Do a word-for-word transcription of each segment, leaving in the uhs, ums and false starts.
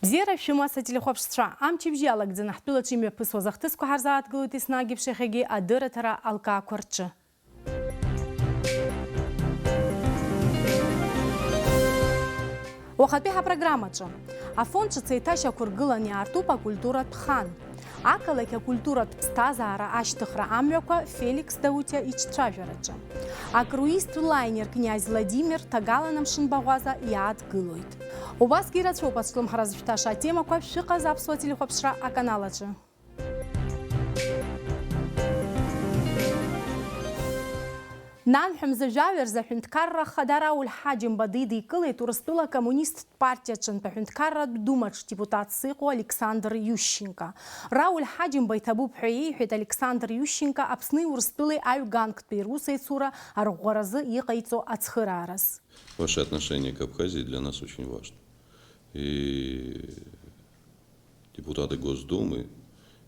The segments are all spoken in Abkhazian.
Бзиара шәымаз, ателехәаԥшцәа, амчыбжьы иалагӡаны ҳтәылаҿы имҩаԥысуаз ахҭысқәа ҳарзааҭгылоит еснагь еиԥш иахьагьы адырраҭара алкаақәа рҿы. Уахатәи ҳапрограммаҿы. Афонд ҿыц еиҭашьақәыргылан иаартуп акультуратә хан. Ақалақь акультуратә ԥсҭазаара ашьҭыхра амҩақәа Феликс Даутиа иҿцәажәараҿы. Акруизтә лаинер Князь Владимир ҭагалан амшын баӷәаза иаадгылоит. Убасгьы ирацәоуп азҿлымҳара зышәҭаша атемақәа, шәыҟаз аԥсуа телехәаԥшра аканал аҿы. Нанҳәа мза жәаҩа рзы аҳәынҭқарра ахада Рауль Ҳаџьымба дидикылеит Урыстәыла акоммунисттә партиа аҿынтә аҳәынҭқарратә думаҿ депутатс иҟоу Александр Ющенко. Рауль Ҳаџьымба иҭабуп ҳәа иеиҳәеит Александр Ющенко Аԥсни Урыстәылеи аҩганктәи русеицура арӷәӷәаразы иҟаиҵо ацхыраараз. Ваше отношение к Абхазии для нас очень важно. И депутаты Госдумы,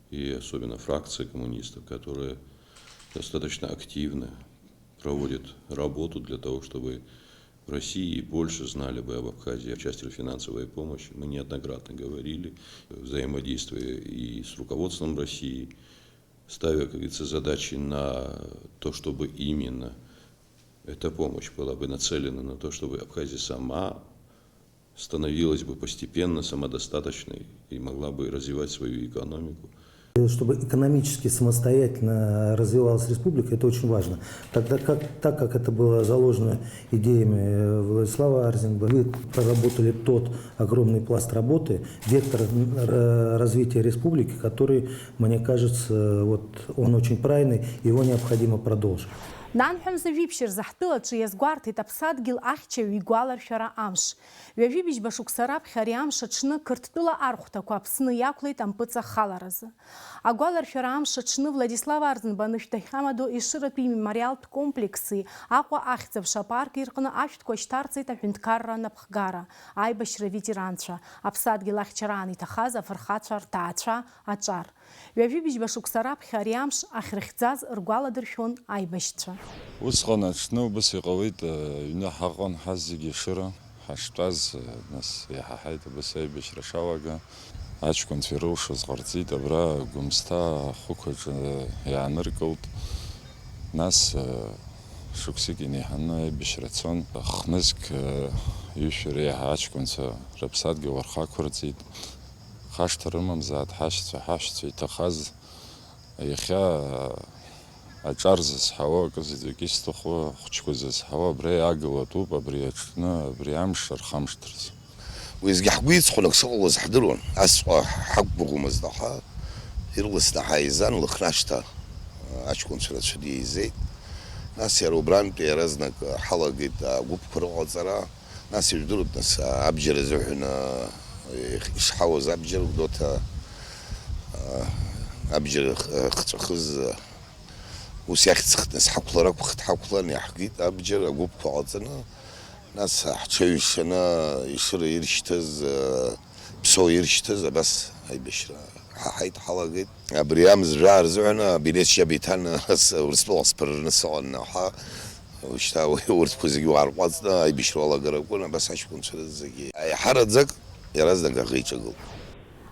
и особенно фракция коммунистов, которая достаточно активно проводит работу для того, чтобы в России больше знали бы об Абхазии, в части финансовой помощи. Мы неоднократно говорили, взаимодействуя и с руководством России, ставя, как говорится, задачи на то, чтобы именно эта помощь была бы нацелена на то, чтобы Абхазия сама становилась бы постепенно самодостаточной и могла бы развивать свою экономику. Чтобы экономически самостоятельно развивалась республика, это очень важно. Тогда как, так как это было заложено идеями, э, Владислава Арзинба, вы проработали тот огромный пласт работы, вектор, р-, развития республики, который, мне кажется, вот он очень правильный, его необходимо продолжить. Нанҳәа мза жәиԥшь рзы ҳтәылаҿы иазгәарҭеит аԥсадгьыл ахьчаҩ игәаларшәара амш. Ҩажәи быжьба шықәса раԥхьа ари амш аҽны Қырҭтәыла архәҭақәа Аԥсны иақәлеит ампыҵахаларазы. Агәаларшәара амш аҽны Владислав Арӡынба анышә дахьамадоу Ешыратәи имемориалтә комплекси Аҟәа ахьӡ-аԥша апарки рҟны ашәҭқәа шьҭарҵеит аҳәынҭқарра анапхгара, аибашьра аветеранцәа, аԥсадгьыл ахьчараан иҭахаз афырхацәа рҭаацәа, аҿар. Ҩажәи быжьба шықәса раԥхьа ари амш ахьрыхьӡаз ргәаладыршәон аибашьцәа. Усҟан аҽны убыс иҟалеит, аҩны ҳаҟан ҳазегьы Ешыра ҳаштәаз, нас иаҳаҳаит абас аибашьра шалага. Аҷкәынцәа ирылшоз ҟарҵеит, абра Гәымсҭа ахықәаҿы иааныркылт. Нас, шықәсык инеиҳаны аибашьра цон. Хнызқь, ҩышәи реиҳа аҷкәынцәа рыԥсадгьыл рхы ақәырҵеит. Хашҭа рымамзааит ҳашьцәа, ҳашьцәа иҭахаз. Иахьа аҿар зызҳауа, акы заҵәык исҭаху, ахәыҷқәа зызҳауа абра иаагылатәуп, абри аҽны, абри амш рхамышҭырц. Уеизгьы ҳгәы иҵхон ак сыҟалоз ҳдыруан, асҵәҟьа ҳақәгәыӷуамызт, аха ирласны ҳаизан, Лыхнашҭа аҷкәынцәа рацәа диеизеит. Нас иара убрантәи иаразнак ҳалагеит агәыԥқәа рыҟаҵара. Нас ижәдыруеит, нас, абџьар азыҳәан, а, ишҳауаз абџьар, Гәдоуҭа, а, абџьар х-, хҵәахыз, а, ус иахьӡхт, нас ҳақәлар акәхт, ҳақәлан, иаҳгеит абџьар, агәыԥқәа ҟаҵаны, нас ҳҽаҩшаны Ешыра иршьҭыз, а, Ԥсоу иршьҭыз, абас аибашьра ҳаҳаит, ҳалагеит. Абри амза жәаа рзыҳәан абилеҭ шьап иҭан, ас Урыстәыла сԥырраны сыҟан, аха уажәшьҭа уи урҭқәа зегьы уаарҟәаҵны аибашьра уалагар акәын, абас аҷкәынцәа рзы зегьы. Аиҳараӡак иаразнак аӷа иҿагылт.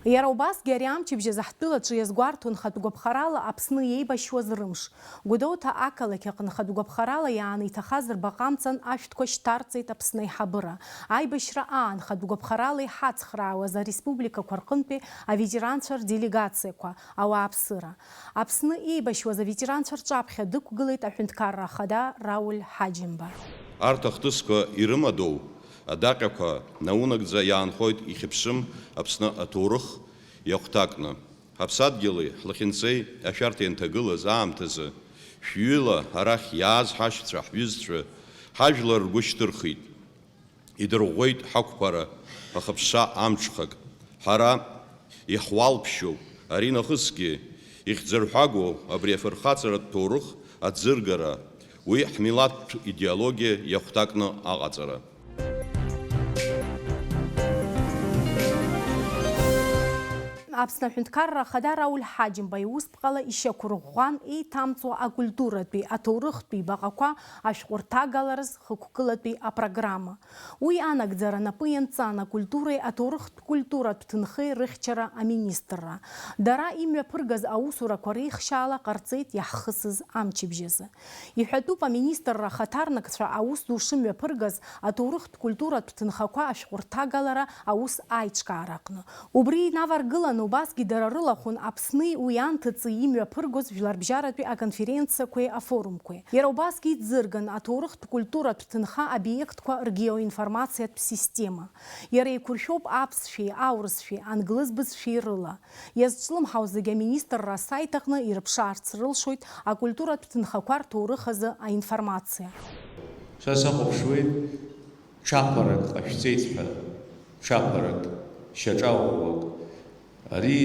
Иара убасгьы ари амчыбжь азы ҳтәылаҿы иазгәарҭон хатә гәаԥхарала Аԥсны иеибашьуаз рымш. Гәдоуҭа ақалақь аҟны хатә гәаԥхарала иааны иҭахаз рбаҟа амҵан ашәҭқәа шьҭарҵеит Аԥсны аиҳабыра. Аибашьра аан хатә гәаԥхарала иҳацхраауаз ареспубликақәа рҟынтәи аветеранцәа рделегациақәа, ауааԥсыра. Аԥсны еибашьуаз аветеранцәа рҿаԥхьа дықәгылеит аҳәынҭқарра ахада Рауль Ҳаџьымба. Арҭ ахҭысқәа ирымадоу адаҟьақәа наунагӡа иаанхоит ихьыԥшым Аԥсны аҭоурых иахәҭакны. Ҳаԥсадгьыли ҳлахьынҵеи ашәарҭа ианҭагылаз аамҭазы, шәҩыла арахь иааз ҳашьцәа, ҳҩызцәа, ҳажәлар ргәы шьҭырхит, идырӷәӷәеит ҳақәԥара ахыԥша амҽхак. Ҳара иҳуалԥшьоуп, аринахысгьы ихьӡырҳәагоу абри афырхаҵаратә ҭоурых аӡыргара, уи ҳмилаҭтә идеологиа иахәҭакны аҟаҵара. Аԥсны Аҳәынҭқарра Ахада Рауль Ҳаџьымба иусԥҟала ишьақәырӷәӷәан еиҭамҵуа акультуратәи, аҭоурыхтәи баҟақәа ашәҟәырҭагалара зхықәгылатәи апрограмма. Уи анагӡара напы ианҵан акультуреи аҭоурыхтә культуратә ҭынхеи рыхьчара аминистрра. Дара имҩаԥыргаз аусурақәа реихшьаала ҟарҵеит иаҳхысыз амчыбжь азы. Иҳәатәуп аминистрра ахаҭарнакцәа аус ду шымҩаԥыргаз аҭоурыхтә культуратә ҭынхақәа ашәҟәырҭагалара аус аиҿкаара аҟны. Убри инаваргыланы убасгьы дара рылахәын Аԥсни уи анҭыҵи имҩаԥыргоз жәларбжьаратәи аконференциақәеи афорумқәеи. Иара убасгьы иӡырган аҭоурыхтә культуратә ҭынха обиектқәа ргеоинформациатә система. Иара еиқәыршәоуп аԥсшәеи аурысшәеи англыз бызшәеи рыла. Иазҿлымҳау зегьы аминистрра асаит аҟны ирыԥшаарц рылшоит акультуратә ҭынхақәа рҭоурых азы аинформациа. Са сахәаԥшуеит, ҽаԥарак ҟашәҵеит ҳәа, ҽаԥарак, шьаҿа ӷәӷәак. Ари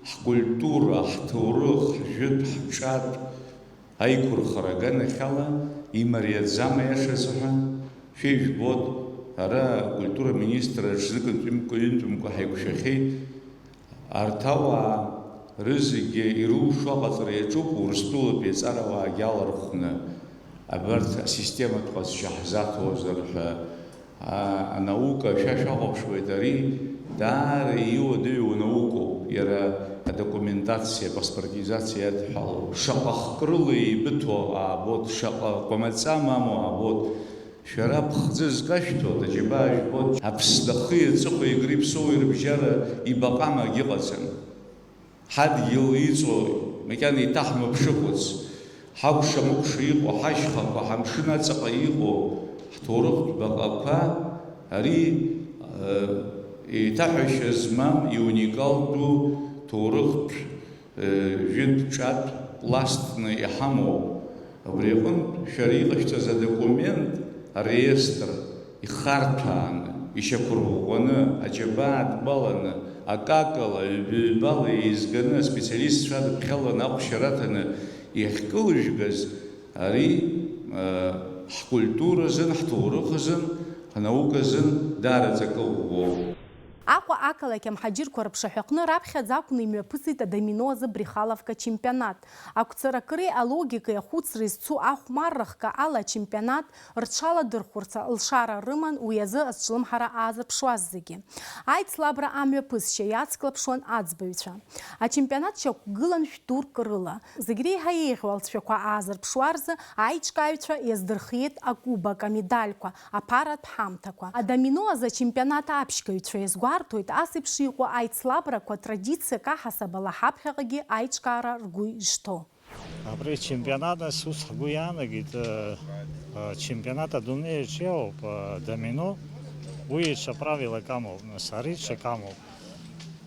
ҳкультура, ҳҭоурых, ҳжәытә, ҳҿатә аиқәырхара аганахьала имариаӡам, аиаша азыҳәан, шәа ижәбоит, ара акультура министр аҽзык ҩынтәымкәа, ҩынтәымкәа ҳаиқәшәахьеит. Арҭ ауаа рызегьы ирылшо аҟаҵара иаҿуп, Урыстәылатәи аҵарауаагьы алархәны, абарҭ асистематә ҟазшьа ҳзаҭозар ҳәа, а, анаука, шәа шәахәаԥшуеит, ари даара иуадаҩу наукоуп, иара адокументациа, апаспортизациа иадҳәалоуп. Шаҟа хкрыла еибыҭоу аабоит, шаҟа кәамаҵа мамоу аабоит. Шәара ԥхӡы зкашәҭо, аџьабаа жәбоит, Аԥсны ахи аҵыхәеи Егри Ԥсоуи рыбжьара ибаҟама агьыҟаӡам. Ҳадгьыл иҵоу макьана иҭаҳмыԥшыхәыц, ҳакәша-мыкәша иҟоу, ҳашьхақәа, ҳамшын аҵаҟа иҟоу ҳҭоурыхтә баҟақәа, ари, э, еиҭаҳәашьа змам, иуникалтәу ҭоурыхтә, э, жәытә ҿатә пластны иҳамоуп. Убри аҟынтә шәара иҟашәҵаз адокумент, ареестр, ихарҭәааны, ишьақәырӷәӷәаны, аџьабаа дбаланы, акакала, ҩба-ҩбала еизганы, аспециалистцәа адыԥхьаланы, аҟәшьара аҭаны иахькылыжәгаз, ари, э, ҳкультура азын, ҳҭоурых азын, ҳнаука азын даараӡа акы ӷәӷәоуп. Аҟәа ақалақь амҳаџьырқәа рыԥшаҳәаҟны раԥхьаӡа акәны имҩаԥысит адомино азы Брехаловка ачемпионат. Ақәцаракреи алогикеи ахәыцреи зцу ахәмарра хкы ала ачемпионат рҽаладырхәырц алшара рыман уи азы азҿлымҳара аазырԥшуаз зегьы. Аицлабра амҩаԥысшьа иацклаԥшуан аӡбаҩцәа. Ачемпионат шьақәгылан шә-турк рыла. Зегь реиҳа еиӷьу алҵшәақәа аазырԥшуа рзы аиҿкааҩцәа иаздырхиеит акубок, амедальқәа, аԥаратә ҳамҭақәа. Адомино азы ачемпионат аԥшьгаҩцәа иазгәарҭоит ас еиԥш иҟоу аицлабрақәа традициак аҳасабала ҳаԥхьаҟагьы аиҿкаара ргәы ишҭоу. Абри ачемпионат ас ус ҳгәы иаанагеит, э, э, чемпионат адунеи аҿы иоуп, э, домино, уи даҽа правилак амоуп, нас ари даҽак амоуп.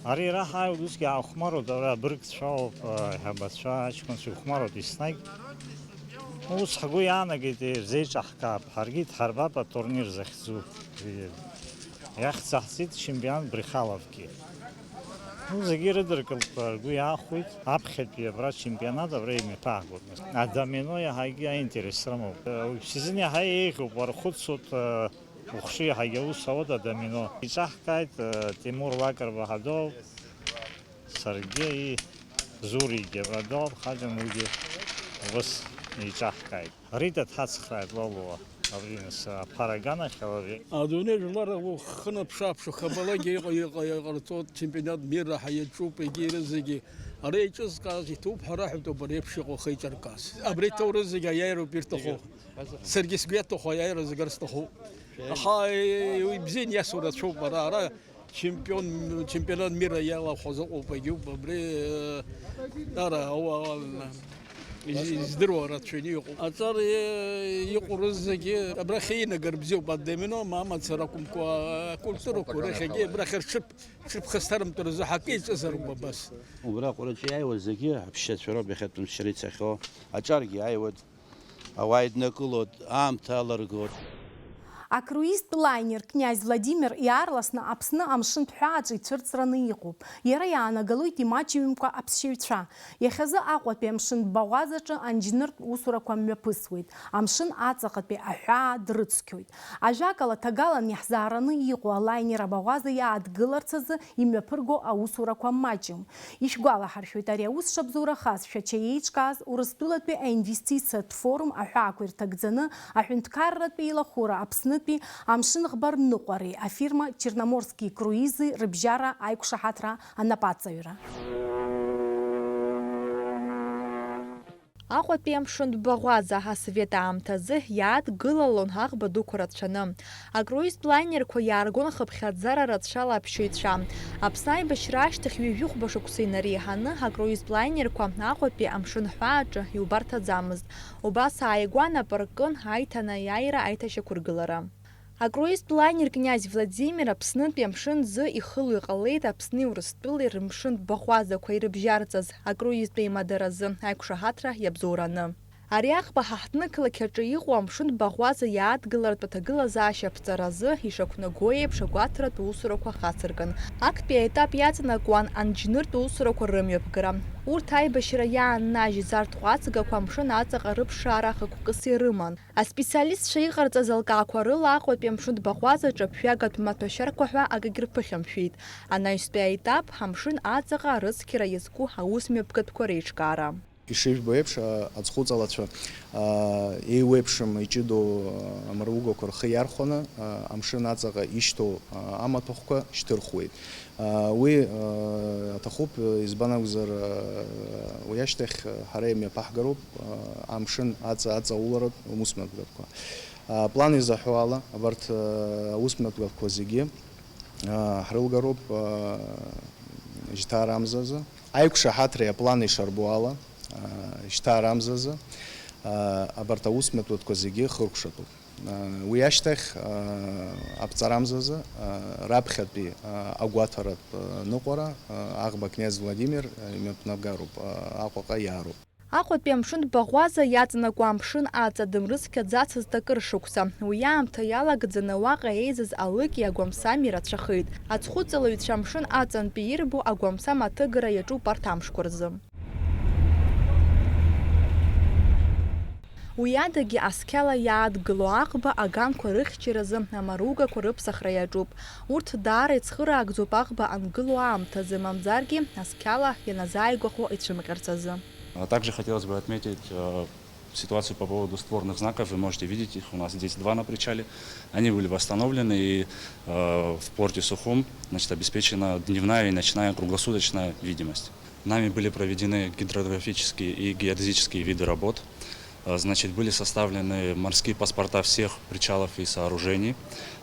Ари раҳ ааиуеит, усгьы аахәмаруеит, ара абыргцәа ауп, аиҳабацәа, аҷкәынцәа ихәмаруеит еснагь. Ус ҳгәы иаанагеит, ирзеиҿаҳкаап, ҳаргьы идҳарбап атурнир захьӡу. Иахьӡаҳҵеит чемпионат Брехаловки. Ну, зегьы ирыдыркылт, ргәы иаахәеит, аԥхьатәи абра чемпионат абра имҩаԥаагоит. Адомино иаҳагьы аинтерес рымоуп. Уи сезон иаҳа еиӷьуп, уархәыцуеит, Ухшыҩ ҳагьаус ауада адомино. Иҿаҳкааит, э, Тимур Лакрба ҳадоу, саргьы и Зуригьы радоу, хаҷан уигьы убас иҿаҳкааит. Рита дҳацхрааит лалуа, абри нас аԥара аганахьала. Адунеи жәлар хынаԥшааԥшуа хабалагьы иҟа-, иҟа-, иҟарҵоит, чемпионат мира ҳәа иаҿуп, егьи ирызегьы. Ара еиҿызкааз иҭоуп ҳәа раҳәатәуп, ари еиԥш иҟоу ахеиҿаркааз. Абри аҭоурых зегьы аиааира ауп ирҭаху. Саргьы сгәы иаҭаху аиааира зегь рысҭахуп. Аха, э, уи бзианы иасуа рацәоуп, ара, ара чемпион, чемпионат мира иалахәыз ыҟоуп, егьиуп, абри, э, ара, ауаа, из-, издыруа рацәаҩны иҟоуп. Аҵар, э, иҟоу рызегьы абрахь инагар бзиоуп, адомино, ма амацара акәымкәа, акультурақәа рахьагьы абрахь рҽыԥ-, рҽыԥхасҭарымтәыр азы ҳакы иаҿызароуп абас. Убра аҟәараҿы иааиуа зегьы аԥсшьацәа роуп иахьатәым шьра ицахьоу, аҿаргьы иааиуеит. Ауаа иднакылоит, аамҭа алыргоит. Акруизтә лайнер Князь Владимир иаарласны Аԥсны амшынтә ҳәааҿы ицәырҵраны иҟоуп. Иара иаанагалоит имаҷҩымкәа аԥсшьаҩцәа. Иахьазы Аҟәатәи амшынтә баӷәазаҿы анџьныртә усурақәа мҩаԥысуеит, амшын аҵаҟатәи аҳәаа дрыцқьоит. Ажәакала, ҭагалан иаҳзаараны иҟоу алайнер абаӷәаза иаадгыларц азы имҩаԥырго аусурақәа маҷым. Ишәгәалаҳаршәоит, ари аус шабзоурахаз Шәача еиҿкааз Урыстәылатәи аинвестициатә форум аҳәаақәа ирҭагӡаны аҳәынҭқарратә еилахәыра Аԥснытәи амшынӷба рныҟәареи афирма Черноморские круизы рыбжьара аиқәшаҳаҭра анапаҵаҩра. Аҟәатәи амшынтә баӷәаза асовет аамҭазы иаадгылалон аӷба дуқәа рацәаны. Акруизтә лайнерқәа иааргон хыԥхьаӡара рацәала аԥсшьаҩцәа. Аԥсны аибашьра ашьҭахь ҩажәихәба шықәса инареиҳаны акруизтә лайнерқәа Аҟәатәи амшын ҳәааҿы иубарҭаӡамызт. Убас ааигәан апаркын аиҭанеиааира аиҭашьақәыргылара. Акруизтә лайнер Князь Владимир Аԥснытәи амшын ӡы ихыло иҟалеит Аԥсни Урыстәылеи рымшынтә баӷәазақәа ирыбжьарҵаз акруизтә еимадаразы аиқәшаҳаҭра иабзоураны. Ари аӷба ҳа ҳҭнықалақь аҿы иҟоу амшынтә баӷәаза иаадгылартә аҭагылазаашьа аԥҵаразы ишақәнаго еиԥш агәаҭаратә усурақәа хацыркын. Актәи аетап иаҵанакуан анџьныртә усурақәа рымҩаԥгара. Урҭ аибашьра иааннажьыз арҭ ҟәацгақәа амшын аҵаҟа рыԥшаара ахықәкыс ирыман. Аспециалистцәа иҟарҵаз алкаақәа рыла Аҟәатәи амшынтә баӷәазаҿы ԥжәагатә маҭәашьарқәа ҳәа акгьы рԥыхьамшәеит. Анаҩстәи аетап, амшын аҵаҟа арыцқьара иазку аусмҩаԥгатәқәа реиҿкаара. Ишыжәбо еиԥш, а, аӡхәыҵалацәа, а, еиуеиԥшым иҷыдоу, а, амаругақәа рхы иархәаны, а, амшын аҵаҟа ишьҭоу, а, амаҭәахәқәа шьҭырхуеит. А, уи, а, аҭахуп, избан акәзар, а, уи ашьҭахь, а, ҳара имҩаԥаҳгароуп, а, амшын аҵа аҵауларатә усмҩаԥгатәқәа. Аплан изаҳәо ала, абарҭ, а, аусмҩаԥгатәқәа зегьы, а, ҳрылгароуп, а, жьҭаарамзазы. Аиқәшаҳаҭреи аплани шарбо ала, а, жьҭаарамзазы, а, абарҭ аусмҩаԥгатәқәа зегьы хыркәшатәуп. Уи ашьҭахь, аԥҵарамзазы, раԥхьатәи агәаҭаратә ныҟәара аӷба Князь Владимир имҩаԥнагароуп, Аҟәаҟа иаароуп. Аҟәатәи амшын баӷәаза иаҵанакуа амшын аҵа дымрыцқьаӡацызт акыр шықәса. Уи аамҭа иалагӡаны уаҟа еизаз алыки агәамсами рацәахеит. Аӡхәыҵалаҩцәа амшын аҵантәи ирбо агәамсам аҭыгара иаҿуп арҭ амшқәа рзы. Уи адагьы асқьала иаадгыло аӷба аганқәа рыхьчаразы амаругақәа рыԥсахра иаҿуп. Урҭ даара ицхыраагӡоуп аӷба ангыло аамҭазы, мамзаргьы асқьала ианазааигәахо ицәымӷырц азы. А также хотелось бы отметить, э, ситуацию по поводу створных знаков. Вы можете видеть, их у нас здесь два на причале. Они были восстановлены, и, э, в порте Сухум, значит, обеспечена дневная и ночная круглосуточная видимость. Нами были проведены гидрографические и геодезические виды работ. Э, значит, были составлены морские паспорта всех причалов и сооружений.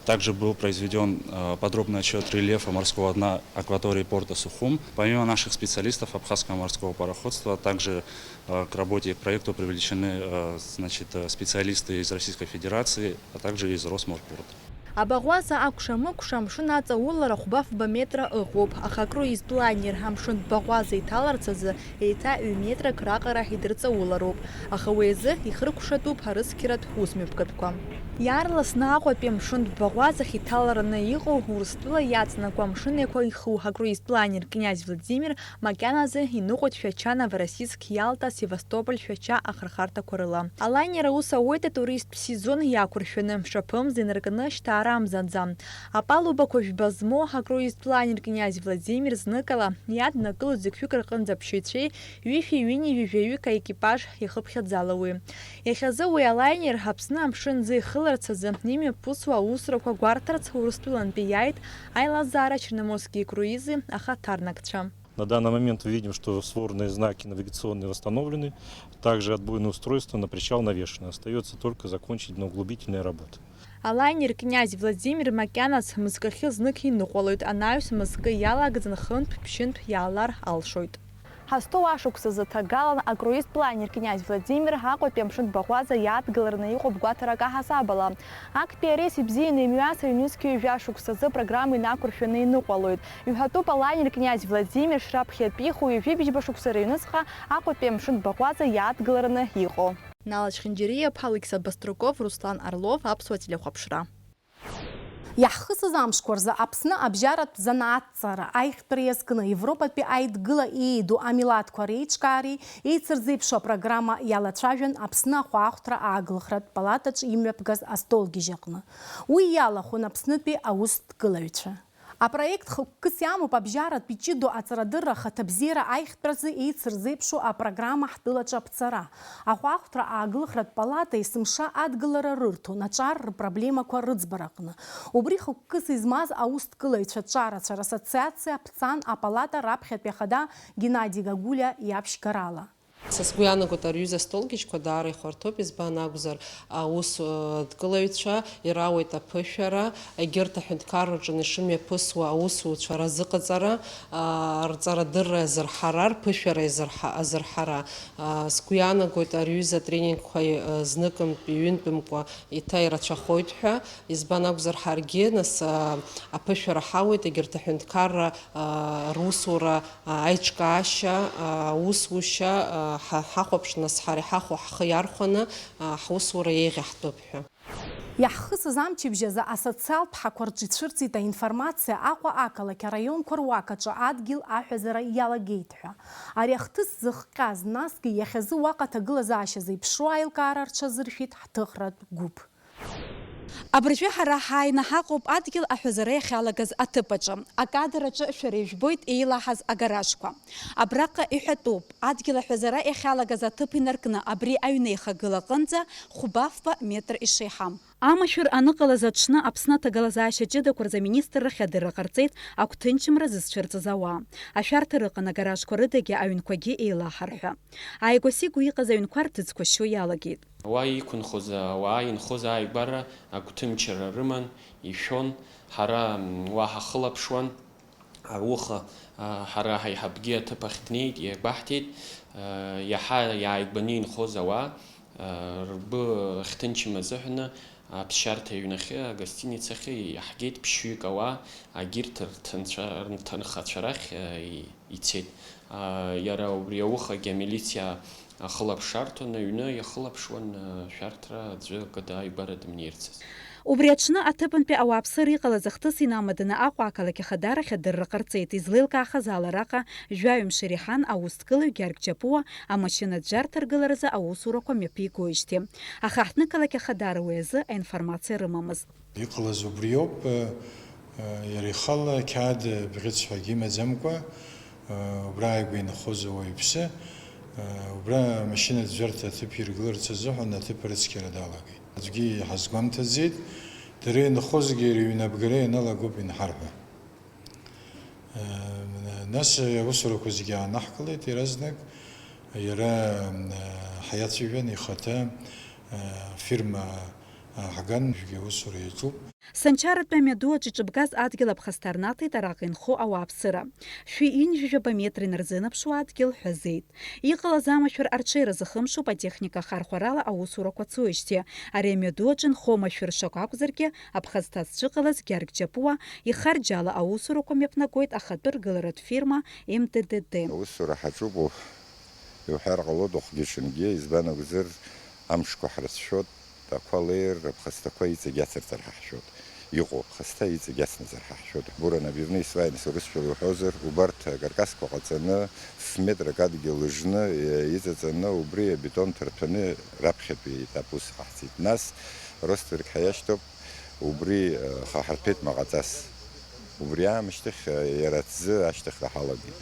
Также был произведен, э, подробный отчет рельефа морского дна акватории порта Сухум. Помимо наших специалистов Абхазского морского пароходства, также, э, к работе и к проекту привлечены, э, значит, э, специалисты из Российской Федерации, а также из Росморпорта. Абаӷәаза акәша-мыкәша амшын аҵаулара хәба-фба метра ыҟоуп, аха акруизтә лайнер амшын баӷәаза иҭаларц азы еиҭа ҩ-метрак раҟара идырҵаулароуп, аха уи азы ихыркәшатәуп арыцқьаратә усмҩаԥгатәқәа. Иаарласны Аҟәатәи амшын баӷәазахь иҭалараны иҟоу Урыстәыла иаҵанакуа амшын еиқәа иху акруизтә лайнер Князь Владимир макьаназы иныҟәоит Шәача, Новороссийск, Иалта, Севастополь, Шәача ахырхарҭақәа рыла. Алайнер аус ауеит атуристтә сезон иақәыршәаны, мшаԥымза инаркны шьҭаарамзанӡа. Апалубақәа жәба змоу акруизтә лайнер Князь Владимир зныкала иаднакылоит зықьҩык рҟынӡа аԥсшьаҩцәеи ҩышәи ҩынҩажәи жәаҩык аекипаж иахыԥхьаӡалауеи. Иахьазы уи алайнер Аԥсны амшын ӡы ихыларц азы имҩаԥысуа аусурақәа гәарҭарц Урыстәылантәи иааит аилазаара Черноморские круизы ахаҭарнакцәа. На данный момент видим, что створные знаки навигационные восстановлены, также отбойное устройство на причал навешено. Остаётся только закончить дноуглубительные работы. Алайнер Князь Владимир макьаназ мызкахьы знык иныҟәалоит, анаҩс мызкы иалагӡан хынтә-ԥшьынтә иаалар алшоит. Ҳазҭоу ашықәсазы ҭагалан акруизтә лайнер Князь Владимир Аҟәатәи амшын баӷәаза иаадгылараны иҟоуп гәаҭарак аҳасабала. Актәи арейс ибзианы имҩас, аҩнызқьи ҩажәа шықәсазы апрограмма инақәыршәаны иныҟәалоит. Иҳәатәуп алайнер Князь Владимир шраԥхьатәиху ҩажәи бжьба шықәса рыҩнуҵҟа Аҟәатәи амшын баӷәаза иаадгылараны иҟоу. Нала Чхинџьариа-иԥҳа, Алықьса Баструков, Руслан Орлов, Аԥсуа телехәаԥшра. Иаҳхысыз амшқәа рзы Аԥсны абжьаратә занааҭҵара аиӷьтәра иазкны Европатәи аидгыла ииду амилаҭқәа реиҿкаареи еицырзеиԥшу апрограмма иалацәажәан Аԥсны ахәаахәҭра ааглыхратә палатаҿ имҩаԥгаз астолгьежь аҟны. Уи иалахәын Аԥснытәи аусҭгылаҩцәа. Апроект хықәкыс иамоуп абжьаратә иҷыдоу аҵарадырра ахаҭабзиара аиӷьтәразы еицырзеиԥшу апрограмма Ҳтәылаҿы аԥҵара. Ахәаахәҭра ааглыхратә палата есымша адгылара рырҭон аҿар рпроблемақәа рыӡбараҟны. Убри хықәкыс измаз аусҭгылаҩцәа ҿарацәа рассоциациа ԥҵан апалата раԥхьатәи ахада Геннади Гагулиа иаԥшьгарала. Са сгәы иаанагоит, ари аҩыза астолгьежьқәа даара ихәарҭоуп, избан акәзар, аус, э, дкылаҩцәа ирауеит аԥышәара, егьырҭ аҳәынҭқарраҿы ишымҩаԥысуа аусуцәа разыҟаҵара, а, рҵарадырра азырҳара, рԥышәара изырҳа-, азырҳара. А, сгәы иаанагоит, ари аҩыза атренингқәа, э, зныкымтәи, ҩынтәымкәа еиҭа ирацәахоит ҳәа, избан акәзар, ҳаргьы, нас, а, аԥышәара ҳауеит, егьырҭ аҳәынҭқарра, а, русура, а, аиҿкаашьа, а, аусушьа, а, ҳа-, ҳахәаԥш, нас, ҳара иҳахәо ҳхы иархәаны, а, ҳусура еиӷьаҳтәып ҳәа. Иаҳхысыз амчыбжь азы асоциалтә ҳақәа рҿы ицәырҵит аинформациа Аҟәа ақалақь араионқәа руак аҿы адгьыл аҳәазара иалагеит ҳәа. Ари ахҭыс зыхҟьаз, насгьы иахьазы уаҟа аҭагылазаашьа зеиԥшроу аилкаара рҽазыршәеит ҳҭыхратә гәыԥ. Абыржәы ҳара ҳааины ҳаҟоуп адгьыл аҳәазара иахьалагаз аҭыԥ аҿы. Акадр аҿы шәара ижәбоит еилаҳаз агаражқәа. Абраҟа иҳәатәуп, адгьыл аҳәазара иахьалагаз аҭыԥ инаркны абри аҩнеихагыла аҟынӡа хәба-фба метр ишеиҳам. Амашәыр аныҟалаз аҽны Аԥсны аҭагылазаашьа ҷыдақәа рзы аминистррахь адырра ҟарҵеит агәҭынчымра зызцәырҵыз ауаа. Ашәарҭа рыҟан агаражқәа рыдагьы аҩнқәагьы еилаҳар ҳәа. Ааигәа-сигәа иҟаз аҩнқәа рҭыӡқәа шьо иалагеит. Уа иқәынхоз ауаа инхоз ааигәара агәҭынчра рыман, ишәон, ҳара, м, уа ҳахылаԥшуан. Ауха, а, ҳара ҳаиҳабгьы аҭыԥ ахь днеит, иагәаҳҭеит, а, иаҳа иааигәаны инхоз ауаа, а, ргәы ахьҭынчым азыҳәаны аԥсшьарҭа аҩнахьы, агостиницахьы иаҳгеит ԥшьҩык ауаа, агьырҭ рҭынцәа-, рҭынхацәа рахь, а, и-, ицеит. А, иара убри аухагьы амилициа ахылаԥшарҭон, аҩны иахылаԥшуан, а, шәарҭара аӡәы акы дааигәара дымнеирцаз. Убри аҽны аҭыԥантәи ауааԥсыра иҟалаз ахҭыс инамаданы Аҟәа ақалақь ахадарахь адырра ҟарҵеит, излеилкаахаз ала араҟа жәаҩымш иреиҳан аусҭгылаҩ Гьаргь Џьапуа амашьынаӡәӡәарҭа ргыларазы аусурақәа мҩаԥигоижьҭеи. Аха ҳҭнықалақь ахадара уи азы аинформациа рымамызт. Иҟалаз убриоуп, э, э, иара ихала қьаад бӷьыц ҳәагьы имаӡамкәа, э, убра ааигәа инхоз ауаҩԥсы, э, убра амашьынаӡәӡәарҭа аҭыԥ иргыларц азыҳәан аҭыԥ арыцқьара далагеит. Аӡәгьы иҳазгәамҭаӡеит, дара инхозгьы рыҩнабгара ианалагоуп инҳарҳәа. Э, нас аусурақәа зегьы аанаҳкылеит иаразнак, иара, э, ҳиацәажәан ихаҭа, э, фирма, э, ҳган, уажәгьы аусура иаҿуп. Санчаратәи амҩаду аҿы иҿыбгаз адгьыл аԥхасҭа рнаҭеит араҟа инхо ауааԥсыра. Шәи ҩынҩажәаба метра инарзынаԥшуа адгьыл ҳәазеит. Иҟалаз амашәыр арҽеира зыхымшоуп атехника ахархәарала аусурақәа цоижьҭеи. Ари амҩаду аҿы нхо машәыр шакәакәзаргьы, аԥхасҭа зҿыҟалаз Гьаргь Џьапуа ихарџьала аусурақәа мҩаԥнагоит ахатәы ргыларатә фирма М Т Д Д. Аусура ҳаҿуп, иуҳәар ҟалоит уахгьы-ҽынгьы, избан акәзар, амшқәа ҳрыцәшәоит. Ақәа леир, аԥхасҭақәа иҵегь ацырҵар ҳаҳшәоит. Иҟоу аԥхасҭа иҵегь ацнаҵар ҳаҳшәоит. Ҳбура набивны исваинс урысшәала иуҳәозар, убарҭ акаркасқәа ҟаҵаны, ф-метрак адгьыл лыжны, е, иҵаҵаны, убри абетон ҭарҭәаны раԥхьатәи етап ус ҟаҳҵеит. Нас ростверк ҳаиашьҭоуп, убри, е, ха-, ҳарҭәеит маҟаҵас. Убри аамышьҭахь, э, иара аҭӡы ашьҭыхра ҳалагеит.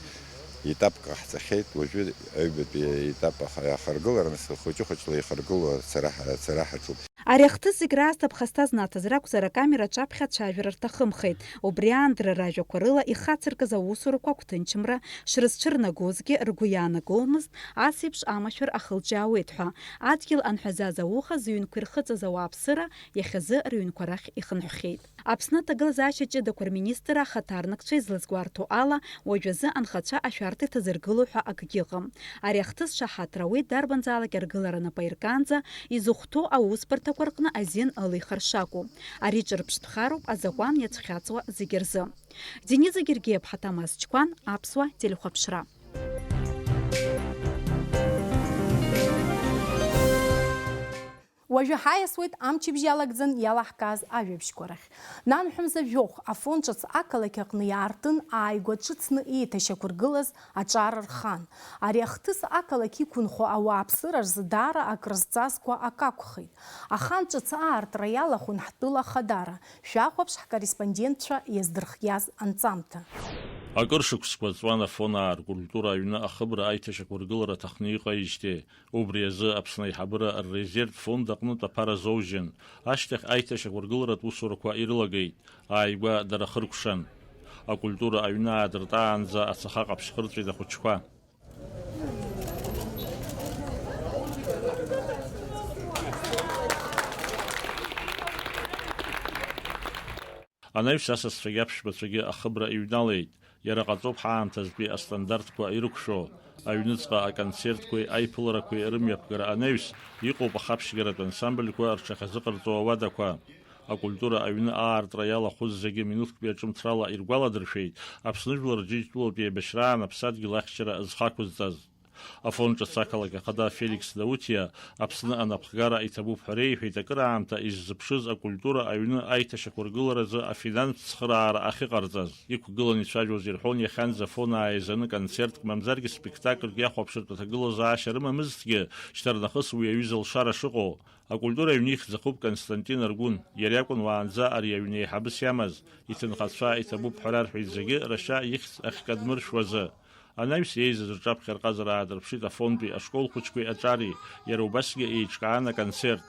Етапк ҟаҳҵахьеит, уажәы аҩбатәи аетап аха-, ахаргылара, нас хәыҷы-хәыҷла ихаргыло ацара ҳа-, ацара ҳаҿуп. Ари ахҭыс зегь раасҭа аԥхасҭа знаҭаз ракәзар, акамера аҿаԥхьа ацәажәара рҭахымхеит. Убри аан дара ражәақәа рыла ихацыркыз аусурақәа агәҭынчымра шрызцәырнагозгьы ргәы иаанагомызт, ас еиԥш амашәыр ахылҿиаауеит ҳәа. Адгьыл анҳәазаз ауха зыҩнқәа ирхыҵыз ауааԥсыра иахьазы рыҩнқәа рахь ихынҳәхьеит. Аԥсны аҭагылазаашьа ҷыдақәа рминистр ахаҭарнакцәа излазгәарҭо ала, уажәазы анхацәа ашәарҭа иҭазыргыло ҳәа акгьы ыҟам. Ари ахҭыс шаҳаҭра ауеит, дарбанзаалак аргылара анапы аиркаанӡа изыхәҭоу аусбарҭақәа рҟны азин ылихыр шакәу. Ари ҿырԥштәхароуп азакәан иацәхьаҵуа зегьы рзы. Дениза Гергиеԥҳа, Ҭамаз Чқәан, Аԥсуа телехәаԥшра. Уажәы ҳаиасуеит амчыбжь иалагӡан иалаҳкааз ажәабжьқәа рахь. Нанҳәа мза жәохә Афон ҿыц ақалақь аҟны иаартын ааигәа ҿыцны еиҭашьақәыргылаз аҿар рхан. Ари ахҭыс ақалақь иқәынхо ауааԥсыра рзы даара акрызҵазкуа акы акәхеит. Ахан ҿыц аартра иалахәын ҳтәыла Ахадара. Шәахәаԥш ҳкорреспондентцәа иаздырхиаз анҵамҭа. Акыр шықәсқәа ҵуан Афонаа ркультура аҩны ахыбра аиҭашьақәыргылара аҭахны иҟаижьҭеи. Убри азы Аԥсны аиҳабыра ррезерв фонд аҟнытә аԥара азоужьын. Ашьҭахь аиҭашьақәыргыларатә усурақәа ирылагеит. Ааигәа дара хыркәшан. Акультура аҩны аадыртаанӡа ацаха ҟаԥшь хырҵәеит ахәыҷқәа. Анаҩс асасцәагьы аԥшәмацәагьы ахыбра иҩналеит. Иара ҟаҵоуп ҳаамҭазтәи астандартқәа ирықәшәо. Аҩныҵҟа аконцертқәеи аиԥыларақәеи рымҩаԥгара анаҩс, иҟоуп ахаԥшьгаратә ансамбльқәа рҽахьазыҟарҵо ауадақәа. Акультура аҩны аартра иалахәыз зегьы минуҭктәи аҿымҭрала иргәаладыршәеит Аԥсны Жәлар Џьынџьтәылатә еибашьраан аԥсадгьыл ахьчара зхы ақәызҵаз. Афон ҿыц ақалақь ахада Феликс Даутиа Аԥсны анапхгара иҭабуп ҳәа реиҳәеит акыраамҭа иззыԥшыз акультура аҩны аиҭашьақәыргыларазы афинанстә цхыраара ахьыҟарҵаз. Иқәгыланы ицәажәоз ирҳәон, иахьанӡа Афон ааизаны концертк мамзаргьы спектакльк иахәаԥшыртә аҭагылазаашьа рымамызҭгьы, шьҭарнахыс уи аҩыза лшара шыҟоу. Акультура аҩны ихьӡ ахуп Константин Аргәын, иара иакәын уаанӡа ари аҩны еиҳабыс иамаз, иҭынхацәа иҭабуп ҳәа рарҳәеит зегьы, рашьа ихьӡ ахькадмыршәуазы. Анаҩс еизаз рҿаԥхьа рҟазара аадырԥшит Афонтәи ашкол хәыҷқәеи аҿари, иара убасгьы еиҿкаан аконцерт.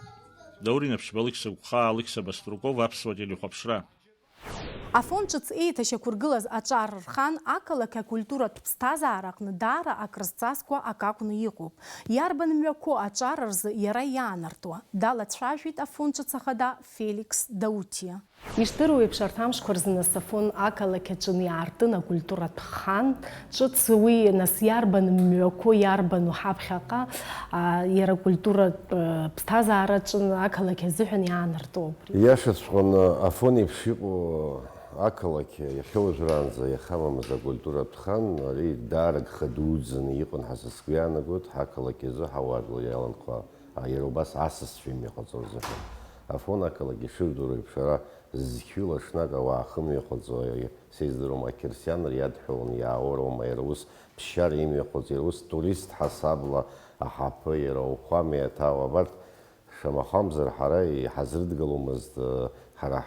Даур Инаԥшьба, Алықьса Гәхаа, Алықьса Баструков, Аԥсуа телехәаԥшра. Афон ҿыц еиҭашьақәыргылаз аҿар рхан ақалақь акультуратә ԥсҭазаара аҟны даара акрызҵазкуа акы акәны иҟоуп. Иарбан мҩақәоу аҿар рзы иара иаанартуа, далацәажәеит Афон ҿыц ахада Феликс Даутиа. Ишдыру еиԥш, арҭ амшқәа рзы нас Афон ақалақь аҿы иаартын акультуратә хан ҿыц. Уи нас иарбан мҩақәоу, иарбану ҳаԥхьаҟа, а, иара акультуратә, э, ԥсҭазаараҿы ақалақь азыҳәан иаанартуа убри? Иашаҵәҟьаны, Афон еиԥш иҟоу ақалақь иахьа уажәраанӡа иахьамамыз акультуратә хан, ари даара гха дуӡӡаны иҟан ҳәа са сгәы иаанагоит, ҳақалақь азы ҳауаажәлар иаланхо, а, иара убас асасцәа имҩахыҵуа рзыҳәан. Афон ақалақь ишырдыруа еиԥш, ара зқьҩыла ҽнак ауаа ахымҩахыҵуа, сеиздыруам, ақьырсианра иадҳәаланы иаауа роума, иара ус ԥсшьара имҩахыҵ, иара ус турист ҳасабла аҳаԥы, иара ауахәама иаҭаау, абарҭ шамахамзар ҳара иҳазрыдгыломызт, ҳара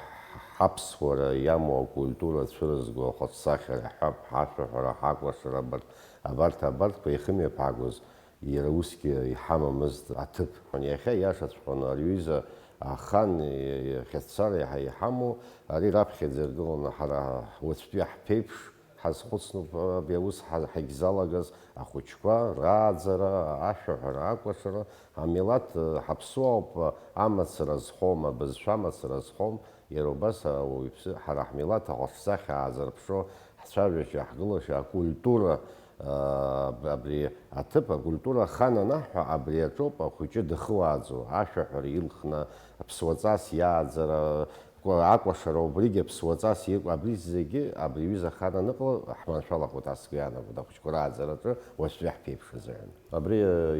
ҳаԥсуара иамоу акультура цәырызго ахаҿсахьа ҳәа, ҳашәаҳәара, ҳакәашара, абарҭ, абарҭ, абарҭқәа иахымҩаԥаагоз иара усгьы иҳамамызт аҭыԥ. Иахьа иашаҵәҟьаны ари аҩыза ахан иахьацәцара иаҳа иҳамоу, ари раԥхьаӡа иргыланы ҳара уаҵәтәи ҳԥеиԥш ҳазхәыцноуп, абри аус ҳа-, ҳагьзалагаз ахәыҷқәа рааӡара, ашәаҳәара, акәашара, амилаҭ, ҳаԥсуаауп, амацара зхом, абызшәа амацара зхом, иара убас ауаҩԥсы, ҳара ҳмилаҭ ахаҿсахьа аазырԥшуа, ҳцәажәашьа, ҳгылашьа, акультура, а, абри аҭыԥ, акультура ахан анаҳҳәа, абри аҿоуп ахәыҷы дыхуааӡо, ашәаҳәара илхны, аԥсуаҵас иааӡара, акәашара, убригьы аԥсуаҵас иҟоу, абри зегьы, абри аҩыза ахан аныҟала, ҳманшәалахоит, ас сгәы иаанагоит, ахәыҷқәа рааӡараҿы уаҵәтәи ҳԥеиԥш азыҳәан. Абри,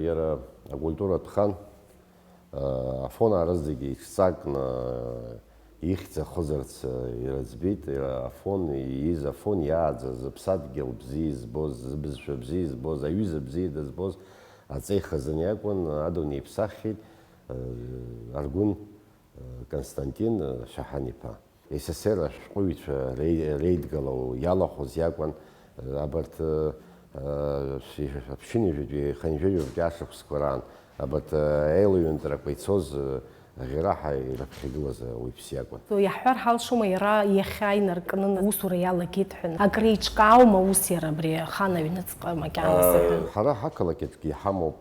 иара акультуратә хан, Афон аараӡагьы иҽҵакны ихьӡ ахызарц ирыӡбеит. Афон ииз, Афон иааӡаз, зыԥсадгьыл бзиа избоз, зыбызшәа бзиа избоз, аҩыза бзиа дызбоз аҵеи хазын иакәын, адунеи иԥсаххьеит Аргәын Константин Шаҳан-иԥа. С С Р ашәҟәыҩҩцәа реи-, реидгылауа иалахәыз иакәын, абарҭ, аԥшьынҩажәатәи, хынҩажәатәи ашықәсқәа раан, абарҭ, аилаҩынтрақәа ицоз, ӷьараҳа ирыԥхьагылаз ауаҩԥс иакәын. Иаҳҳәар ҳалшома, иара иахьа инаркны усура иалагеит ҳәа, акреиҿкааума ус иара абри ахан аҩныҵҟа макьана сыҳәан? Ҳара ҳақалақь аҿгьы иҳамоуп,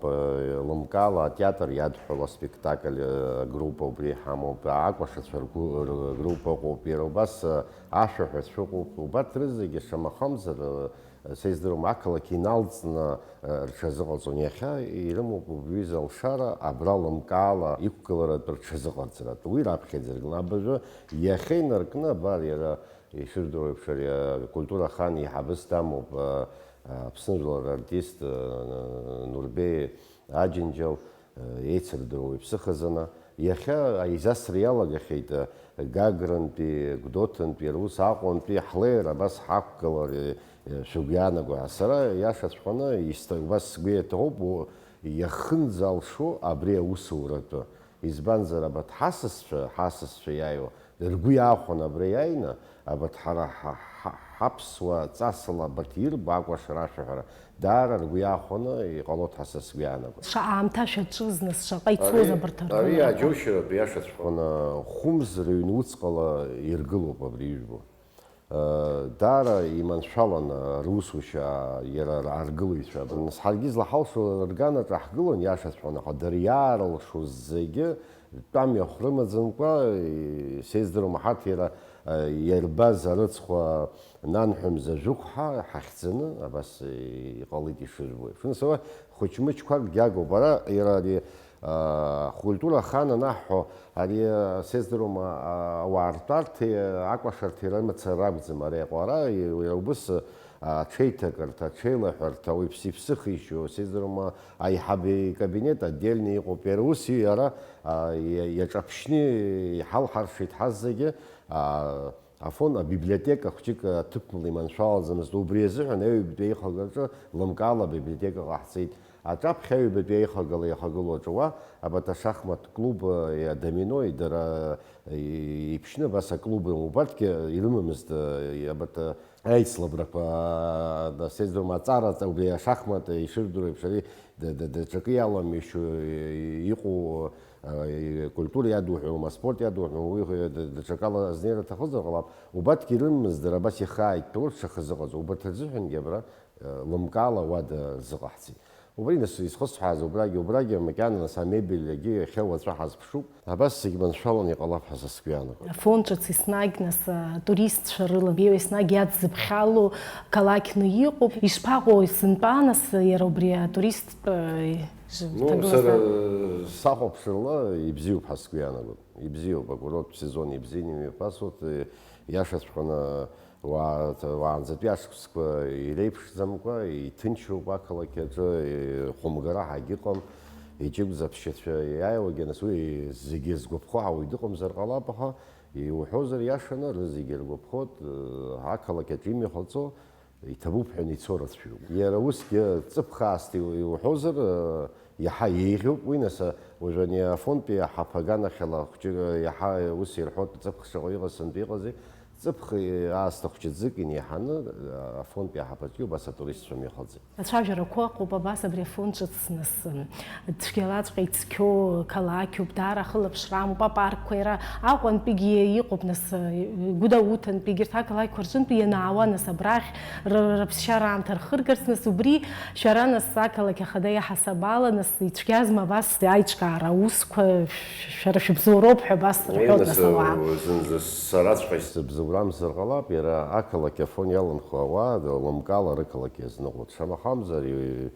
лымкаала атеатр иадҳәалоу аспектакль, агруппа убри иҳамоуп, акәашацәа ргу-, ргруппа ыҟоуп, иара убас, ашәаҳәацәа ыҟоуп, убарҭ рызегьы шамахамзар, са издыруам, ақалақь иналҵны, рҽазыҟарҵон. Иахьа ирымоуп убри изы алшара, абра лымкаала иқәгыларатә рҽазыҟарҵаратә. Уи раԥхьаӡа иргылан. Абыржәы иахьа инаркны, абар, иара ишырдыруа еиԥш, ари акультура ахан еиҳабыс дамоуп, Аԥсны жәлар рартист, Нурбеи Аџьынџьал, еицырдыруа уаҩԥсы хазына, Иахьа аизасра иалагахьеит, Гагрантәи, Гәдоуҭантәи, рус Аҟәантәи ҳлеир абас ҳақәгылар, шәыгәы иаанаго ҳәа. Сара иашаҵәҟьаны исҭа-, убас сгәы иаҭахуп, у-, иахынӡалшо абри аусуратәы. Избанзар, абарҭ ҳасасцәа, ҳасасцәа иааиуа, ргәы иаахәаны абра иааины, абарҭ ҳара ҳа-, ҳа-, ҳаԥсуа ҵасала абарҭ ирбо акәашара ашәаҳәара, даара ргәы иаахәаны иҟалоит ҳәа са сгәы иаанагоит. Шаҟа аамҭа шәаҿыз, нас, шаҟа ицоз абарҭ аргыларақәа? Ари аџьоушьаратә иашаҵәҟьаны хәымз рыҩнуҵҟала иргылоуп абри ижәбо. Даара иманшәалан русушьа иара аргылаҩцәа. Нас ҳаргьы излаҳалшо рырганаҿ ҳгылон, иашаҵәҟьаны, аха дара иаарылшоз зегьы тәамҩахә рымаӡамкәа, сеиздыруама, ҳарҭ иара, иарбаз арыцхәа нанҳәа мза жәохә ҳа-, ҳахьӡаны, абас иҟалеит ишыжәбо еиԥш. Нас уа хәыҷ-мыҷқәак гьагоуп. Ара иара ари, а, ҳкультура ахаан анаҳҳәо, ари, а, сеиздыруама, а, ауаа ртәарҭеи акәашарҭеи рымацара ракәӡам ара иҟоу. Ара и-, иара убыс, а, аҽеиҭакырҭа, аҽеилаҳәарҭа, уаҩԥс иԥсыхишьо, сеиздыруама, аиҳабы икабинет отдельно иҟоуп. Иара ус иара, а, иа-, иаҿаԥшьны иҳалҳаршеит ҳаззегьы, а, Афон, абиблиотека хәҷык аҭыԥ мла иманшәалаӡамызт, убри азыҳәан аҩбатәи аихагараҿы лымкаала абиблиотека ҟаҳҵеит. Аҿаԥхьа аҩбатәи аихагала иахагылоу аҿы уа, абарҭ ашахмат клуб, э, адомино, дара, э, иԥшьны абас аклуб, убарҭгьы ирымамызт, э, абарҭ, э, аицлабрақәа, э, сеиздыруама, аҵара, убри ашахмат, э, ишырдыруа еиԥш, ари д-, д-, даҽакы иаламҩашьо, э, иҟоу, Культура иадуҳәом, аспорт иадуҳәом, уи даҽакала азнеира аҭахызар ҟалап, убарҭгьы ирымамыз дара абас ихы ааидтәалоит шаха зыҟаҵо, убарҭ рзыҳәангьы абра, лымкаала уада зыҟаҳҵеит. Убри нас изхысҳәааз убрагьы, убрагьы макьана нас амебель иагьы иахьа уаҵәы ҳазԥшуп, абас зегь маншәаланы иҟалап ҳәа са сгәы иаанагоит. Афон ҿыц еснагь нас атуристцәа рыла беиа еснагь иадзыԥхьало қалақьны иҟоуп. Ишԥаҟоу сынтәа нас иара убри атуристтә Ну, ҭагылазаашьа. Сара сахәаԥшрала ибзиоуп ҳәа сгәы иаанагоит. Ибзиоуп, акурорттә сезон ибзианы имҩаԥасуеит, иашаҵәҟьаны уаа-, уаанӡатәи ашықәсқәа иреиԥшӡамкәа, иҭынчроуп ақалақь аҿы, хәымгара ҳагьыҟам, иҷыгәӡа аԥсшьацәа иааиуагьы, нас уи зегьы згәаԥхо ҳауаҩ дыҟамзар ҟалап, аха иуҳәозар иашаны, рызегьы иргәаԥхоит, ақалақь аҿы имҩахыҵо, Иҭабуп ҳәа ицо рацәаҩуп. Иара усгьы ҵыԥх аасҭа иу-, иуҳәозар, э, иаҳа еиӷьуп. Уи нас, э, уажәы ани Афонтәи аҳаԥы аганахьала хәҷы, э, иаҳа ус ирҳәоит, ҵыԥх шаҟа иҟаз сынтәа иҟази, ҵыԥх, э, аасҭа хәҷы ӡык инеиҳаны, э, Афонтәи аҳаԥаҿгьы убас атуристцәа мҩахыҵит. Ацәажәарақәа ыҟоуп абас абри Афон ҿыц нас, м, Цәгьалаҵәҟьа ицқьоу қалақьуп, даара ахылаԥшра амоуп, апаркқәа, иара Аҟәантәигьы иҟоуп, нас, Гәдоуҭантәигьы, егьырҭ ақалақьқәа рҿынтәи ианаауа, нас, абрахь ры-, рыԥсшьара аамҭа рхыргарц, нас, убри шәара, нас, ақалақь ахада иаҳасабала, нас, ицәгьазма абас аиҿкаара аусқәа, шәара шәыбзоуроуп ҳәа абас Уи рҳәоит, нас, нас, ауаа. Зынӡа сараҵәҟьа исзыбзоурамзар ҟалап, иара ақалақь Афон иаланхо ауаа, лымкаала рықалақь иазныҟәоит. Шамахамзар, и-,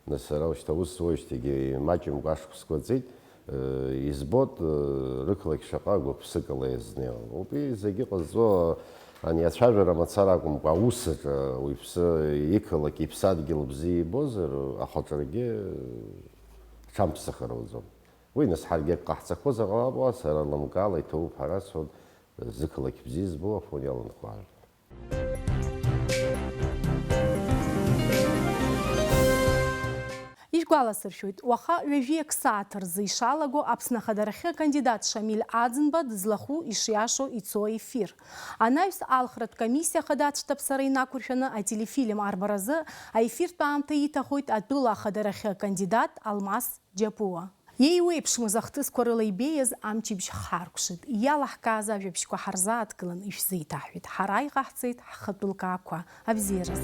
Нас сара ушьҭа аус зуеижьҭеигьы имаҷымкәа ашықәсқәа ҵит, э, избоит, э, рықалақь шаҟа гәык-ԥсыкала иазнеиуа. Убри зегьы ҟазҵо ани ацәажәара мацара акәымкәа, аус аҿы уаҩԥсы иқалақь иԥсадгьыл бзиа ибозар, ахәаҿарагьы ҽамԥсахыр ауӡом. Уи нас ҳаргьы ак ҟаҳҵақәозар ҟалап, уа сара лымкаала иҭабуп ҳәа расҳәоит, зықалақь бзиа збо Афон иаланхо ажәлар. Ишәгәаласыршәоит, уаха ҩажәи ак сааҭ рзы ишалаго Аԥсны ахадарахьы акандидат Шамиль Аӡынба дызлахәу ишиашоу ицо аефир. Анаҩс алхратә комиссиа ахада ацәҭаԥсара инақәыршәаны ателефильм арбаразы аефиртә аамҭа иҭахоит атәыла ахадарахьы акандидат Алмас Џьапуа. Еиуеиԥшмыз ахҭысқәа рыла ибеиаз амчыбжь хҳаркәшеит. Иалаҳкааз ажәабжьқәа ҳарзааҭгылан ишәзеиҭаҳҳәеит. Ҳара иҟаҳҵеит ҳхатәы лкаақәа. Абзиараз!